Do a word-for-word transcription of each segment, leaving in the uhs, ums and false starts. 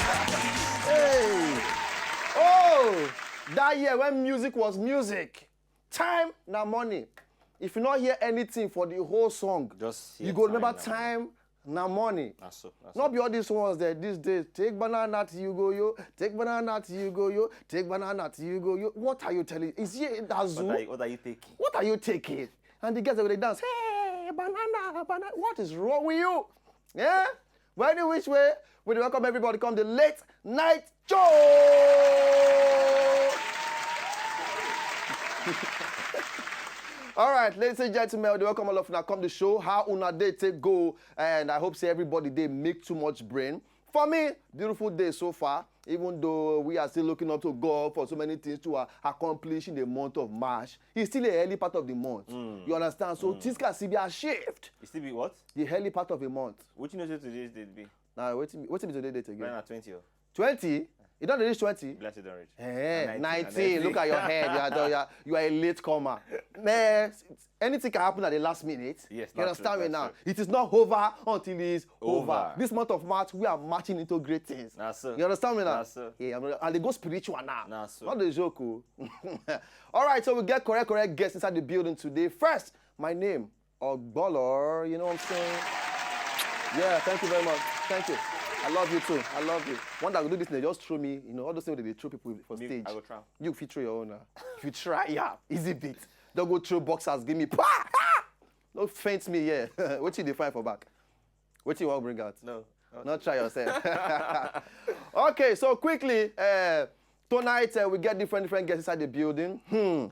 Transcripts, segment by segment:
Hey! Oh! That year when music was music, time na money. If you not hear anything for the whole song, just you go remember time na money. Time na money. Na so, na so. Not be all these ones that these days, take banana to you go yo, take banana to you go yo, take banana to you go yo. What are you telling? Is it Azul? What are you, what are you taking? What are you taking? And the girls that they dance, hey, banana, banana. What is wrong with you? Yeah? Well, any which way, we dey welcome everybody come the late night show. All right, ladies and gentlemen, we dey welcome all of una come the show. How una day take go? And I hope say everybody dey make too much brain. For me, beautiful day so far. Even though we are still looking up to God for so many things to uh, accomplish in the month of March, it's still a early part of the month. You understand? So things can still be a shift. It still be what? The early part of a month. Wetin you know say today is date be? Now, wetin be, wetin be today date again? Right now, twenty o. Twenty? You don dey reach twenty? Be like say you don reach. Eh, na nineteen, na nineteen. Look at your head. You are, you are, you are a late comer. Man, anything can happen at the last minute. Yes, you understand me now? It is not over until it is over. Over. This month of March, we are marching into great things. Na so. You understand me now? Na so. Yeah, I'm, and they go spiritual now. Na so. Not the joke o. All right, so we get correct, correct guests inside the building today. First, my name, Ogbolo, you know what I'm saying? Yeah, thank you very much. Thank you. I love you too. I love you. One that will do this, they just throw me, you know, all those things that they throw people for stage. I go try. You fit throw your own now. If you try, yeah, easy beat. Don't go throw boxers, give me, pa! Ah! Don't faint me here. What you define for back? What you want to bring out? No. Not try yourself. Okay, so quickly, uh, tonight uh, we get different, different guests inside the building. Hmm.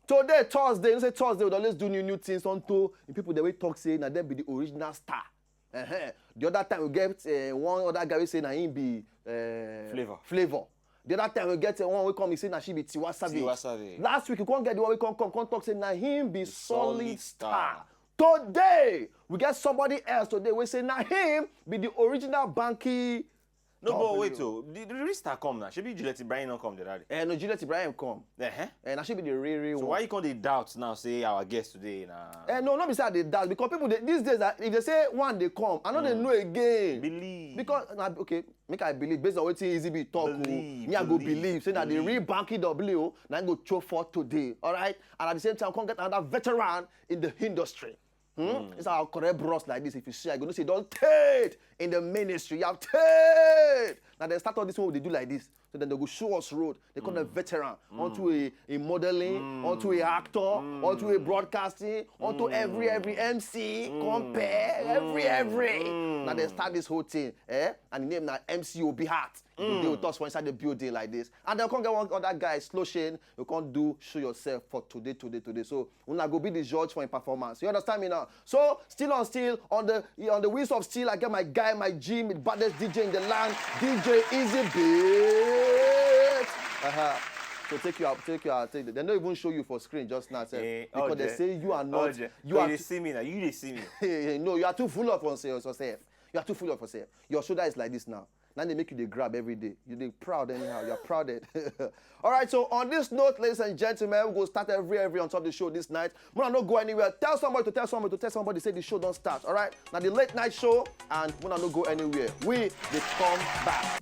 Today, Thursday, you know say Thursday, we dey always do new, new things unto the people that we talk say, na dem be the original star. Uh-huh. The other time, we get uh, one other guy, we say, na him be uh, Flavor. Flavor. The other time, we get uh, one, we come, he say, na she be Tiwa Savage. Tiwa Savage. Last week, we come get the one, we come, come, come talk, say, na him be The solid solid star. Star. Today, we get somebody else today, we say, na him be the original Banky. No, but wait, W. Oh, the, the real star come now. She be Juliet Ibrahim not come the other day. Eh, no, Juliet Ibrahim come. Uh-huh. And I should be the real, real So one. Why you call the doubts now? Say our guest today now. Eh, no, not beside the doubt because people they, these days, uh, if they say one, they come. I know they know again. Believe. Because na, okay, make I believe based on what Easy be talk. Believe, me I go believe, believe. Say that the real Banky W, now go show for today. All right, and at the same time, come get another veteran in the industry. Hmm? It's our correct bros like this. If you see, I go say don't take in the ministry. You have take. Now they start all this one they do like this. So then they go show us road. They call them veteran onto a, a modeling, onto a actor, onto a broadcasting, onto every every M C, compare every every. Now they start this whole thing, eh? And the name now M C Obi Heart. They will toss for inside the building like this, and they'll come get one other guy, Slow Shane. You can't do show yourself for today, today, today. So una go be the judge for him performance. You understand me now? So still on still on the on the wheels of steel, I get my guy, my G, the baddest D J in the land, D J Easy Beat. Uh-huh. So take you out, take you out. Take the, they don't even show you for screen just now, sef, Eh, because they Oje. Say you are not. Oje. You So are you dey too, see me now. You dey see me. No, you are too full of yourself. You are too full of yourself. Your shoulder is like this now. Now they make you dey grab every day. You dey proud anyhow. You're proud. All right, so on this note, ladies and gentlemen, we go start every every on top of the show this night. Muna no go anywhere. Tell somebody to tell somebody to tell somebody say the show don't start. All right, now the late night show, and Muna no go anywhere. We dey come back.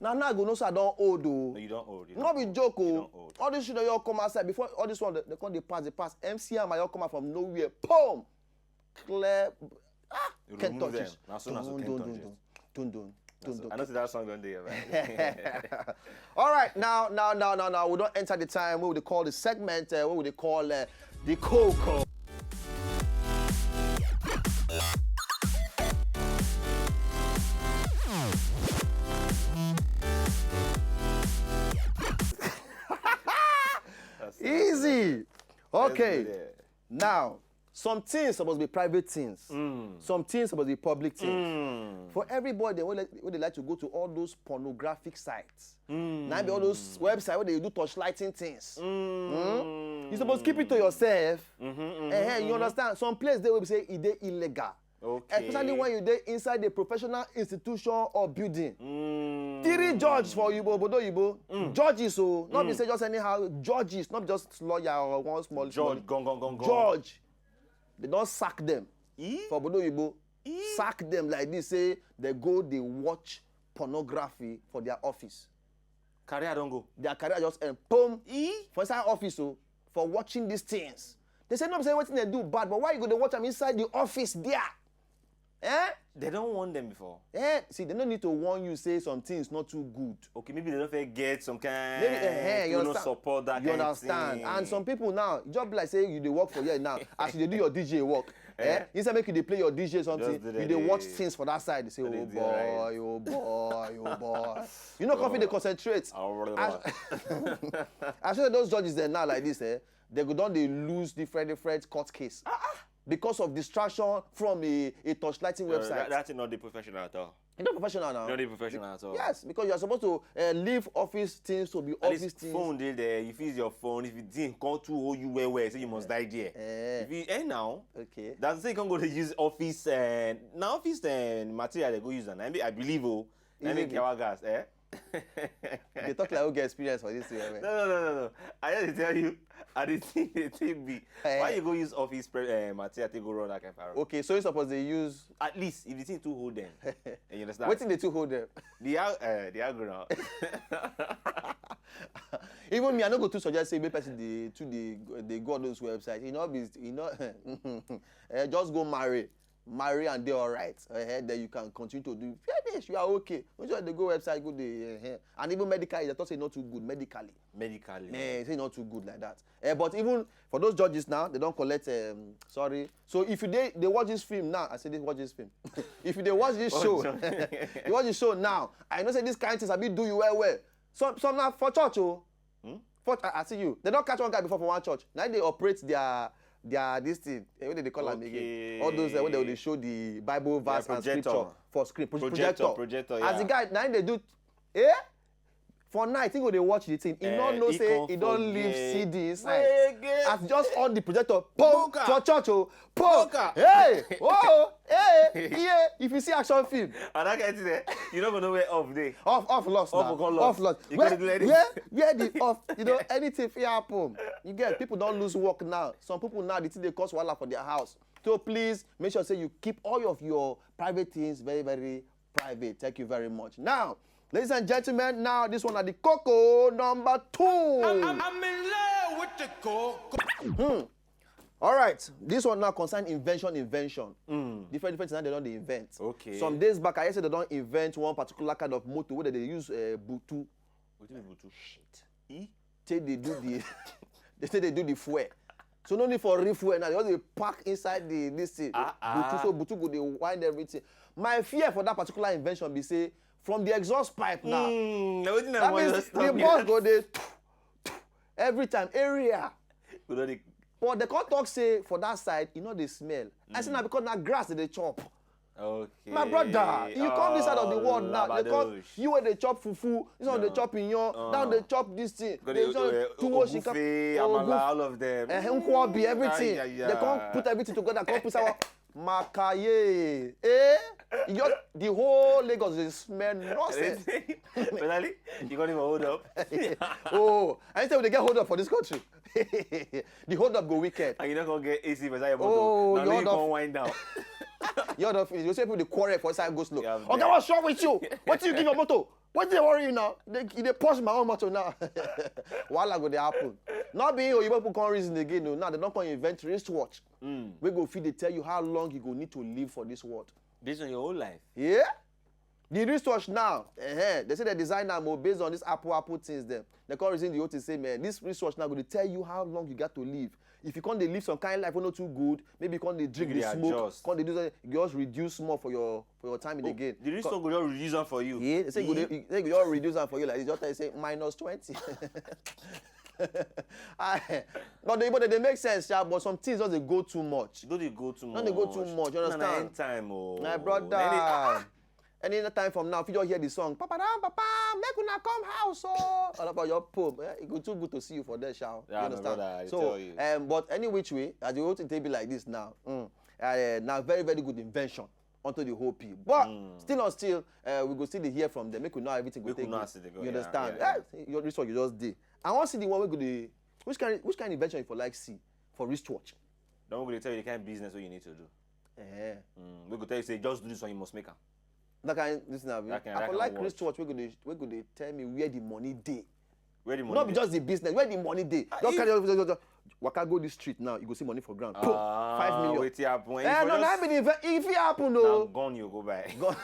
Now now I go know say I don old o. No, you don old. You No don be old. Joke You o. Don old. All this shit that you all come outside before all this one they, they come dey pass, they pass. M C M I all come out from nowhere. Boom! Clear. Ah, You can't remove touch them. It. Na so, na so, Dun, can't dun, touch dun, it. Dun, dun, dun, dun, I dun. Know that song don't dey here, right? All right, now, now, now, now, now, we don't enter the time what we call the segment, uh, what we call uh, the Coco. Easy. Okay. Now, some things supposed to be private things. Mm. Some things supposed to be public things. Mm. For everybody, when they, when they like to go to all those pornographic sites, mm. Now be all those websites where they do torchlighting things. Mm. Mm? You supposed to keep it to yourself. Mm-hmm, mm-hmm, eh, eh, you understand? Some place they will say it dey illegal. Okay. Especially when you dey inside a professional institution or building. Mm. Three judge for Oyibo, Obodo Oyibo. Mm. Judges, so not be say just anyhow judges, not just lawyer or one small judge. Gong, gong, gong, gong. Judge, they don't sack them. E? For Obodo Oyibo, e? Sack them like this. Say they go, they watch pornography for their office. Career don't go. Their career just end. Boom. E? For inside office, so for watching these things. They say no, say wetin they do bad, but why you go dey watch them inside the office there? Eh? They don't warn them before. Eh? See, they don't need to warn you, say some things not too good. Okay, maybe they don't fit get some kind. Maybe, eh, eh, you understand? Support that kind of thing. And some people now, just be like say you dey work for here now, as you dey do your D J work. Eh? Instead make you dey play your D J something, you dey watch things for that side. They say, oh boy, oh boy, oh boy. You know, coffee they concentrate. As, as you say those judges there now like this, eh? They go down, they lose different, different court case. Ah, ah. Because of distraction from a, a torchlighting website. That, that's not the professional at all. It's not professional now. Not the professional at all. Yes, because you are supposed to uh, leave office things to be office things. Phone dey there. You use your phone. If you didn't come to hold you well, well, say you must die there. Eh. If you eh now. Okay. That's say you can go to use office and now office and material they go use and I, I believe oh. I mean, gas, eh? They talk like who get experience for this thing, man. No, no, no, no, no. I just tell you, I dey think they take me. Eh. Why you go use office pre- uh, material to go run that kind of. Okay, so you suppose they use at least if the thing too hold them. And you understand? Wetin they too hold them? The uh, the aggro now. Even me, I no go too suggest say make person dey too dey dey go on those websites. You know, be you know, eh, just go marry. Marry and dey alright, eh, then you can continue to do finish, you are okay. Once you dey go website go dey eh, eh. And even medically they talk say not too good medically. Medically. Eh, say not too good like that. Eh, but even for those judges now, they don't collect um, sorry. So if you dey they watch this film now, I say they watch this film. If you dey watch this show, you watch the show now, I know say this kind things I be do you well well. Some some now for church oh. Hmm? But I, I see you. They don't catch one guy before for one church. Now they operate their their this thing. Eh, what do they call them again? All those uh, when they show the Bible verse and scripture for screen. Projector, projector. As the guy now they do, eh? For night, he go they watch the thing. He eh, don't know say he don't leave C D inside. As just on the projector, boom, for church, oh, Poker. Hey! Oh! Hey! Yeah! If you see action film. And that kind of thing, eh, you don't know where off day. Off, off lost. Off, off lost. Where, where, where the off? You know, anything fit happen. You get people don't lose work now. Some people now, the thing they cause wahala for their house. So please make sure say you keep all of your private things very, very private. Thank you very much. Now, ladies and gentlemen, now this one are the cocoa number two. I'm, I'm in love with the cocoa. Hmm. All right, this one now concern invention, invention. Mm. Different, different things they don't invent. Okay. Some days back, I said they don't invent one particular kind of motor where they use uh, butu. What do you mean butu? Shit. E? Take they do the, they say they do the fuel. So no need for refuel now. They just dey pack inside the this thing. Ah, ah. Butu, so butu go they wind everything. My fear for that particular invention be say from the exhaust pipe now. Mm, that means the boss go they every time area. But they can't talk say for that side, you know they smell. Mm. I say now because now grass they chop. Okay. My brother, you come this side of the world now. They come, you where they chop fufu, this one they chop inyo, now they chop this thing. They chop tuwo, shinkafa, amala, all of them. Eh, nkwobi, everything. They come put everything together, come put our makaye. Eh? You just, the whole Lagos is smell nonsense. Finally, you got him a hold up. Oh, I tell you they get hold up for this country. The hold up go wicked. And you not gonna get A C beside your motor. Oh, now you can't wind down. You're not finished. You say people the quarrel for side go slow. Okay, what's wrong with you? What do you give your motor? What do they worry you now? They they push my own motor now. Wahala go they happen. Not being Oyibo people can't reason again. No, now they don't come invent wristwatch. Mm. We go feed they tell you how long you go need to live for this world. Based on your whole life. Yeah. The wristwatch now, uh-huh, they say they design am oh, based on this Apple Apple things them. They come reason the whole thing say, man, this wristwatch now go to tell you how long you got to live. If you can't they live some kind of life not too good, maybe you can't they drink the smoke, can't they do that, you just reduce more for your for your time in the game. The wristwatch go just reduce am for you. Yeah, they say go they, they go just reduce am for you like this. Just tell you say minus twenty. I, but they but they make sense, yeah, but some things just they go too much. Don't they go too much? Don't they go too much? You understand? Time, oh. My brother. Any time from now, if you just hear the song, Papa Dam, Papa, make una come house, oh. All about your pub. Eh? It go too good to see you for there, shall. Yeah, you understand? Brother, I so, tell you. Um, but any which way, as the whole thing take be like this now. Mm. uh, na very very good invention onto the whole P. But still on still, uh, we go still dey hear from them. Make we know how everything go Make we take know go. as e dey go, You yeah, understand? yeah, Eh, your research you just dey. I wan see the one wey go dey. Which kind which kind invention you for like see for wristwatch? Then we go dey tell you the kind of business wey you need to do. Eh, Mm. We go tell you say just do this one, you must make am. that kind this na That kind- I that for kind like watch. Wristwatch wey go dey wey go dey tell me where the money dey. Where the money No be dey? Just the business, where the money dey. Just if- carry your just, just waka go the street now, you go see money for ground. Pow, Ah, five million. Wetin happen? If Eh, you no, na just- be the inve- if it happen Na o. Gun you go buy. Go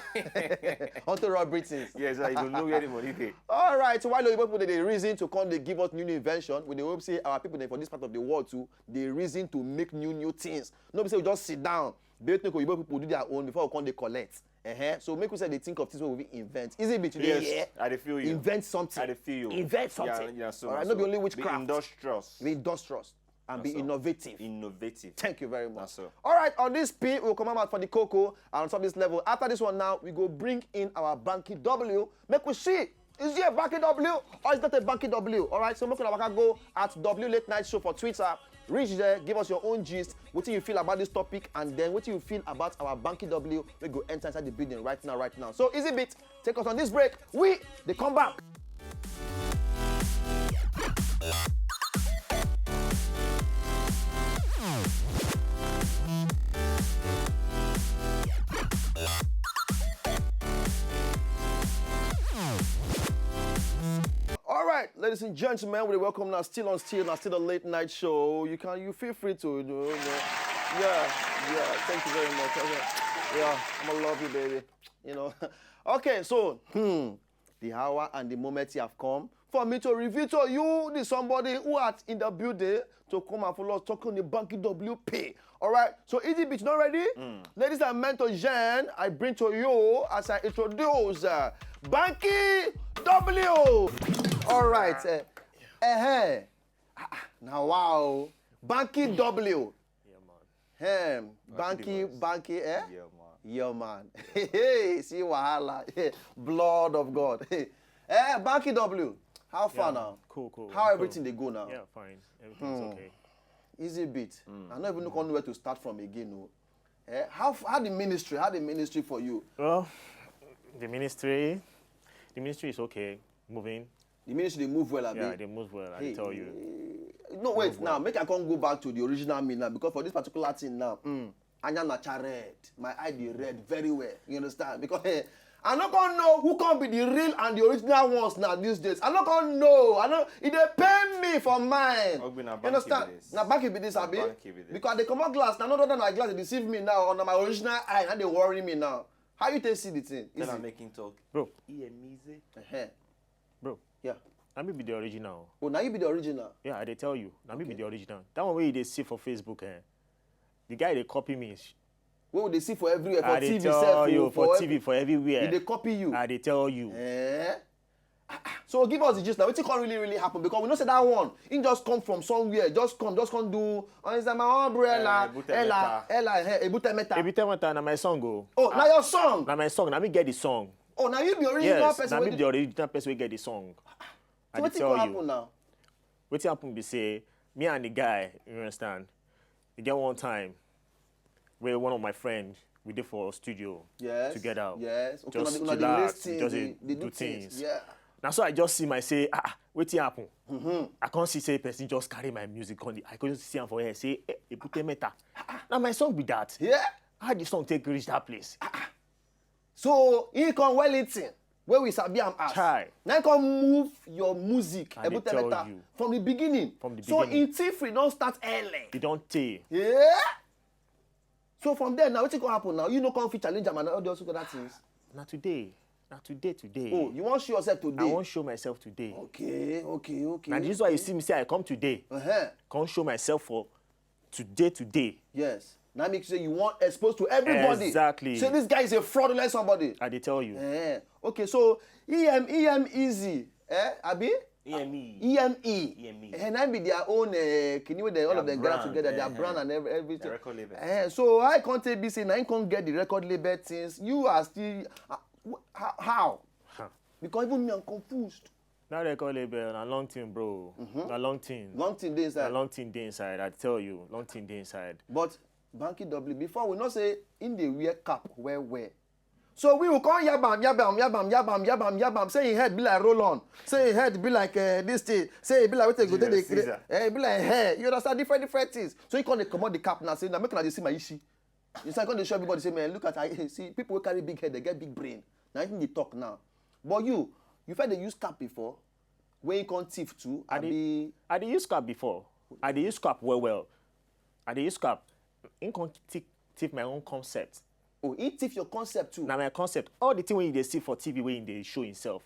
unto rob Britain's. Yes, so you go know where the money dey. All right, so while oyibo people dey dey reason to come dey give us new new invention, we dey hope say our people dem for this part of the world too dey reason to make new new things. No be say we just sit down, dey think oyibo people do their own before we come dey collect. Uh-huh. So make we say dey think of things wey we fit invent. Easy bit today, Yes, yeah? I dey feel you. Invent something. I dey feel you. Invent something. Yeah, yeah, so, All right, so. No be only Be witchcraft. Industrious. Be industrious and be so. Innovative. Innovative. Thank you very much. so. All right, on this P, we'll come out for the cocoa and on top this level. After this one now, we go bring in our Banky W. Make we see, is it a Banky W or is that a Banky W? All right, so make una waka go at W Late Night Show for Twitter. Reach there, give us your own gist, what do you feel about this topic, and then what do you feel about our Banky W? We go enter inside the building right now, right now. So easy bit, take us on this break. We they come back. All right, ladies and gentlemen, we welcome now. Still on, still now, still a late night show. You can, you feel free to, you know, you know. Yeah, yeah. Thank you very much. Okay. Yeah, I'ma love you, baby. You know. Okay, so hmm, the hour and the moment have come for me to reveal to you the somebody who art in the building to come and follow us talk on the Banky W P. All right, so easy bitch, not ready? Ladies and men to Jen, I bring to you as I introduce uh, Banky W. All right, uh, uh-huh. Ah, ah, now wow, Banky W. Yeah, man. Hem, Banky Banky, the Banky, eh? Yeah, man. Yeah, man. Hey, see wahala. Blood of God. Eh, Banky W. How far Yeah, now? Cool, cool. How I'm everything cool. They go now? Yeah, fine. Everything's Hmm. Okay. Easy bit. I don't even know where to start from again. No. Eh, how f- how the ministry? How the ministry for you? Well, the ministry, the ministry is okay, moving. The ministry they move well, abi? Yeah, they move well. I Hey, tell you. No, wait. Move Now, well. Make I come go back to the original me now, because for this particular thing now, mm, anya nacha red. My eye dey red very well. You understand? Because eh, I no come know who come be the real and the original ones now these days. I no come know. I no. It dey pain me for mine. Ogbe, na You Banky understand? Be this. Na Banky be this, Na abi? Banky be this. Because I dey comot glass. Na no other na glass dey deceive me now. Or na my original eye na dey worry me now. How you take see the thing? Then I Easy. Make him talk. Bro. Iyemize. Uh-huh. Bro, Yeah. Let me be the original. Oh, now you be the original. Yeah, I dey tell you. Let me be Okay. The original. That one where they see for Facebook, eh? The guy they copy me. What would they see for everywhere? For I dey T V, tell self, you, oh, for every- T V, for everywhere. They dey copy you. I dey tell you. Eh? Ah, ah. So give us the gist now. What come really, really happen? Because we know say that one, he just come from somewhere. Just come, just come do. Oh, it's my umbrella. Eh, Ebute Ella, Meta. Ella, eh, Ebute Meta. Every time I na my song go. Oh, now your song. Na my song. Na me get the song. Oh, now you be original Yes, person. na Wey me dey- the original person wey get the song. I So dey what tell happen you. Now? Wetin happen be say me and the guy, you understand? E get one time where one of my friend we dey for studio Yes. together. Yes. Okay. Just Una, una dey relax, listen, just they, dey they do do things. things. Yeah. Na so I just see my say, ah, ah, wetin happen? I come see say person just carry my music come. I come see am for here say, eh, Ebute Meta. Na my song be that. Yeah. How the song take reach that place? So he come Wellington, where we sabi am as. Chai. Now he come move your music, I dey Ebute tell Meta, you. From the beginning. From the So beginning. In Tifri don start early. E don tey. Yeah. So from there now, wetin come happen now? You no come fit challenge am and all those other things. Na today. Na today, today. Oh, you wan show yourself today? I wan show myself today. Okay, okay, okay. Na this why you see me say I come today. Uh-huh. Come show myself for today, today. Yes. Now make sure you want expose to everybody. Exactly. Say this guy is a fraudulent somebody. I dey tell you. Eh. Okay, so E M E M easy. Eh, Abi? E M E. E M E. E M E. Eh, na be their own uh, kini wey dem all Their of them gather brand, together, eh, their eh. Brand and every, everything. Their record label. Eh, so I can't take be say now you can't get the record label things. You are still uh, wh- how, how? Huh. Because even me I'm confused. That record label na long thing, bro. Na long thing. Long thing dey Na inside. Long thing dey inside. I tell you, long thing dey inside. But Banky W, before we know say him dey wear cap well well. So we will come yab am, yab am, yab am, yab am, yab am, yab am. Say him head be like roll on. Say him head be like uh, this thing. Say he be like wetin go take dey create. Eh, he be like hair. You understand, different different things. So he come dey comot the cap now. Say na make una dey see my ishi. You see, I come dey show everybody say, man, look at, I see people wey carry big head, they get big brain. Na him dey talk now. But you, you fit dey use cap before, wey him come thief too. I dey, I dey use cap before. I dey use cap well well. I dey use cap. Him come thief, thief my own concept. Oh, he thief your concept too. Na my concept. All the thing wey you dey see for T V wey him dey show himself,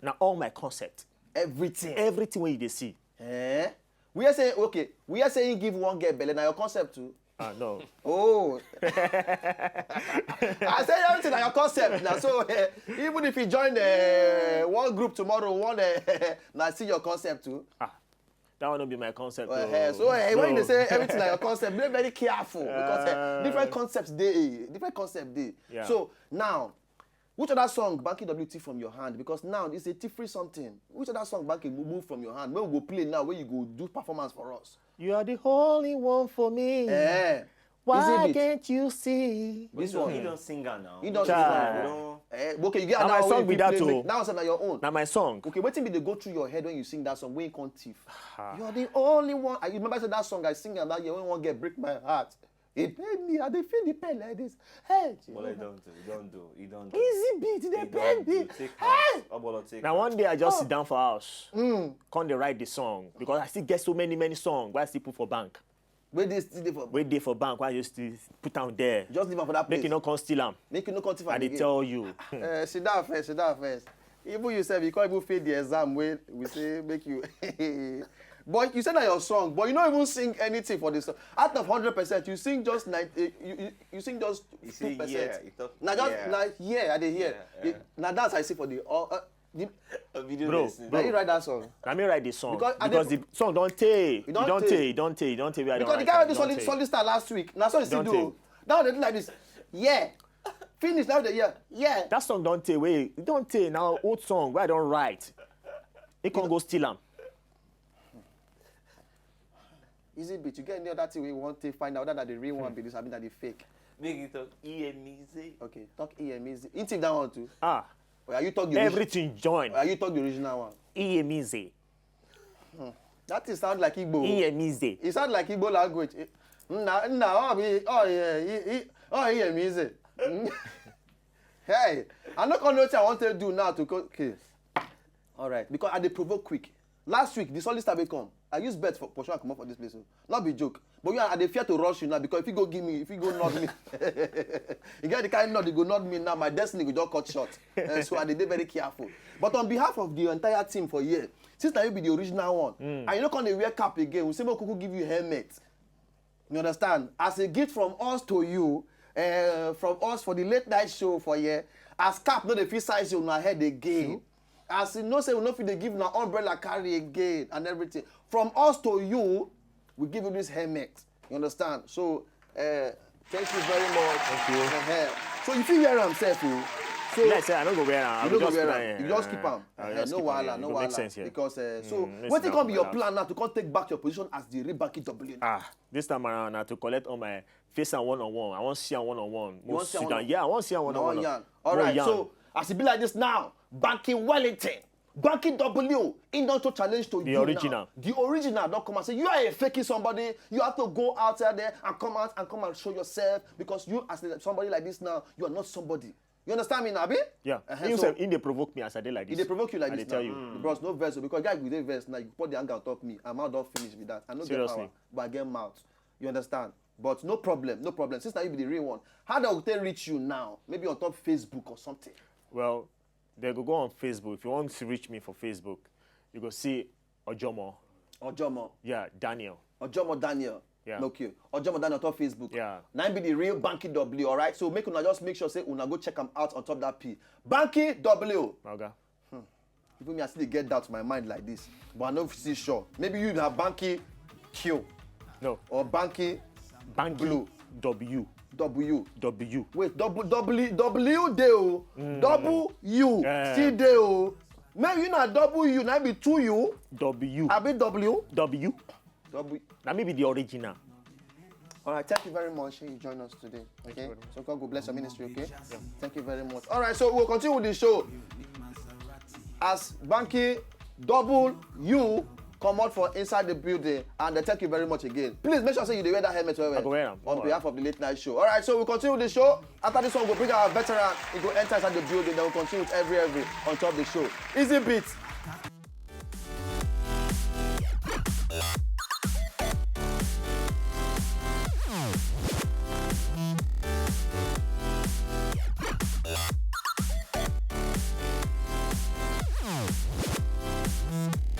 na all my concept. Everything. Everything wey you dey see. Eh? We hear say, okay, we hear say he give one girl belle, na your concept too. Ah, no. Oh. I say everything na your concept now. So eh, even if you join uh, one group tomorrow, one uh, na see your concept too. Ah, that one no be my concept. Uh, so uh, when they say everything na your concept, be very careful because uh, different concepts dey, different concept dey. Yeah. So now, which other song Banky W thief from your hand? Because now it's a different something. Which other song Banky move from your hand? Where we go play now? Where you go do performance for us? You are the only one for me. Eh. Why can't you see? This one. He don't sing am now. He don't sing am. Eh, okay, you get now. That song be that too. That one na your own. Na my song. Okay, wetin be dey go through your head when you sing that song? When you come thief. You are the only one. I remember say that song I sing am that year when one girl break my heart. He pain me, I dey feel the pain like this. Hey, Bola, you don't do, you don't do, you don't do. Easy beat, they pain me. Hey! Now one day I just sit down for house, come dey write the song because I still get so many many songs wey I still put for bank. Wey dey still dey for. Wey dey for bank, wey I just still put am there. Just leave am for that place. Make you no come steal am. Make you no come thief am again. I dey tell you. Eh, sit down first, sit down first. Even you sef, you can't even fail the exam wey we say make you. But you say na your song, but you no even sing anything for the song. Out of hundred percent, you sing just nine. Eh, you, you, you sing just two percent. Na just na yeah, I dey hear. Na dance I see for the. Uh, uh, the bro, na you write that song. Na me write the song because the song don tey. E don tey. E don tey. E don tey. Because the guy wey do solid star last week, na so he still do. That one dey do like this. Yeah. Finish now the year. Yeah. That song don tey wey e don tey na old song wey I don write. He come go steal am. Easy beat. You get any other thing we want to find out that the real one be this? I mean that the fake. Make you talk E M E Z. Okay, talk E M E Z. You think that one too? Ah. Or are you talk the everything join? Or are you talk the original one? E M E Z. Hmm. That thing sound like Igbo. E M E Z. It sound like Igbo language. Eh, nna, nna, oh, be, oh, yeah, he, he, oh, E M E Z. Hmm. Hey, I no come know wetin I want to do now to co-, okay. All right, because I dey provoke quick. Last week, the solid star wey come. I use bet for pursue and comot for this place. Oh. Not be joke. But you, I dey fear to rush you now because if you go give me, if you go nod me, you get the kind nod you go nod me now, my destiny go just cut short. Eh, so I dey dey very careful. But on behalf of the entire team for here, since na you be the original one, and you no come dey wear cap again, we say make we kuku give you helmet. You understand? As a gift from us to you, eh, from us for the late night show for here, as cap no dey fit size you una head again. As you know say we no fit dey give una umbrella carry again and everything. From us to you, we give you this helmet. You understand? So, eh, thank you very much. Thank you. Eh, eh. So you fit wear am sef o. So like say I no go wear am. You no go wear am. You just keep am. Eh, no wahala, no wahala. Because, eh, so wetin come be your plan now to come take back your position as the real Banky W? Ah, this time around na to collect all my face am one on one. I wan see am one on one. You wan see am one on one? Yeah, I wan see am one on one. All right. So as e be like this now, Banky Wellington, Banky W, he don to challenge to you now. The original. The original don come and say you are a faking somebody. You have to go outside there and come out and come and show yourself because you as a, somebody like this now, you are not somebody. You understand me now, abi? Yeah. Uh-huh. He himself, he dey provoke me as I dey like this. He dey provoke you like this now. I dey tell you. Mm. Bros, no vex o, because guy go dey vex now. You put the anger on top me. My mouth don finish with that. I no get power, but I get mouth. You understand? But no problem, no problem. Since now you be the real one, how do I take reach you now? Maybe on top Facebook or something. Well, they go go on Facebook. If you want to reach me for Facebook, you go see Ojomo. Ojomo. Yeah, Daniel. Ojomo Daniel. Yeah. Okay. Ojomo Daniel on top Facebook. Yeah. Now be the real Banky W, all right? So make una just make sure say una go check am out on top that P. Banky W. My oga. Hmm. Even me, I still dey get doubt for my mind like this. But I no still sure. Maybe you na Banky Q. No. Or Banky Banky Blue. W. W. W. Wait, double, W, W dey o. Mm. W. Eh. Still dey o. Maybe you na W, na be two U. W. Abi W? W. W. Na me be the original. All right, thank you very much. You joined us today. Okay, very much. So God go bless your ministry. Okay, thank you very much. All right, so we'll continue with the show as Banky double you come out for inside the building, and uh, thank you very much again. Please make sure say you dey wear that helmet well, well I go wear am. on All behalf of the late night show. All right, so we'll continue the show. After this one, we'll bring our veteran. He go enter inside the building. Then we'll continue with every every on top the show. Easy beats.